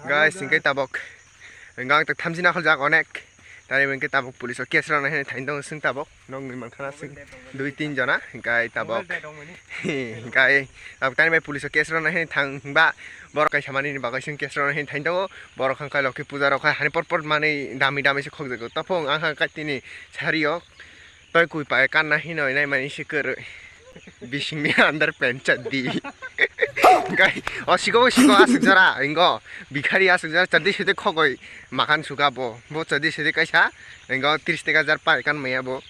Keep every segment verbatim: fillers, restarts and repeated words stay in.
Guys, hingke tabok. Hingke ang tak thamchi nakhol jak onek. Tani hingke tabok police o case rwna hini thain tongo swng tabok. Nog nwi mankha na swng dui tin jona. Hingke tabok. Hingke tabok tani bai police o case rwna hini thang hingba borok kaisa mani ni bagwi swng case rwna hini thain tongo. Borok hingke Lokhi puja rok hai hani por por mani dami dami se khokjago. Taphung ang hingke tini sari o. Toi kui pai kanna hino nai mani se kwrwi. Bisingni under pant chaddi. Hingkai o siko siko asuk jora ingo. Bikhari asuk jora chaddi sete khogoi makan suka bo. Bo chaddi sete kaisa ingo tris teka jar pai kan maya bo.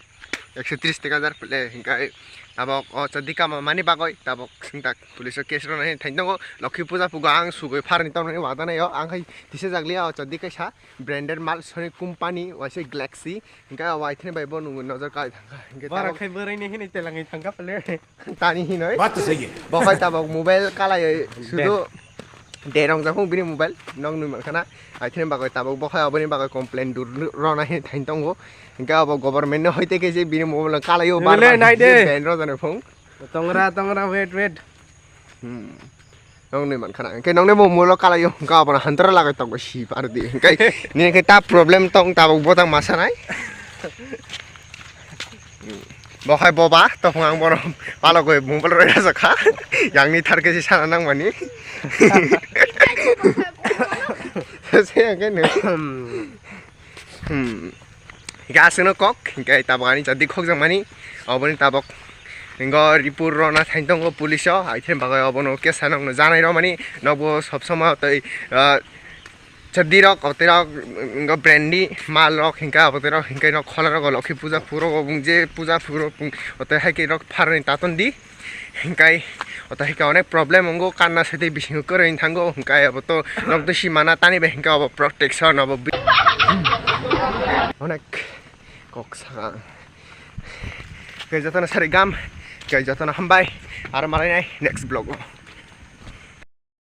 Ekso tris teka jar pele hingkai tabok o chaddi kama mani bagoi tabok singtak police o case rwna hin thain tongo. Lokhi puja pugo ang sugoi pharni tongmani wadanai o ang khai tisa jaglia o chaddi kaisa branded mal soni company waise Galaxy. Hingke o aithini bai bo nungwi nojor kai thangkha. Hingke Bara tabok khai bwrwi ni hinwi telangwi thangkha pele. Tani hinoi. Baat to sahi hai. Bo khai tabok mobile kalai sudu. Derong jakhung bini mobile nong nwi mankha na. Aithini bagwi tabok bo khai oboni bagwi complain dur rona hin thain tongo. Hingke abo government ni hoite ke je bini mobile kalai o bar Nule bar nai de. Ban rojani phung. Tongra, tongra, wait, wait. Hmm. Nong nwi mankha na. Hingke nong nwi bo mulo kalai yo. Hingke abono hantra lagai tongo si par di. Hingke nini khe ta problem tong tabok botang masa nai. Bo hai boba tong ang bono palo goi mobile roi rasa kha. Yang ni thar khe si sana nang mani. Se yang khe ne. Hmm. Hingke aswkno kok, hingke tabok ani chaddi khokjakmani, oboni tabok. Hingo ripur rona thain tongo police o, aitheni bagwi obono kesa nokno janai romani, nokbo sob somoi tei, ah, chaddi rok, otwi rok, hingo brand ni mal rok, hingke abotwi rok, hingke nok khola rok, lokhi puja phuru rok, obong je puja phuru rok, otwi hai khe rok pharni taton di. Hingkai oto hingke onek problem wngo, kanna sete bisingo kwrwi thango, hingkai abo to nok to si mana tani bai hingke abo protection abo bi-, onek kok saka. Hingke jotono sari gam, hingke jotono hambai, aro malai nai next vlog o.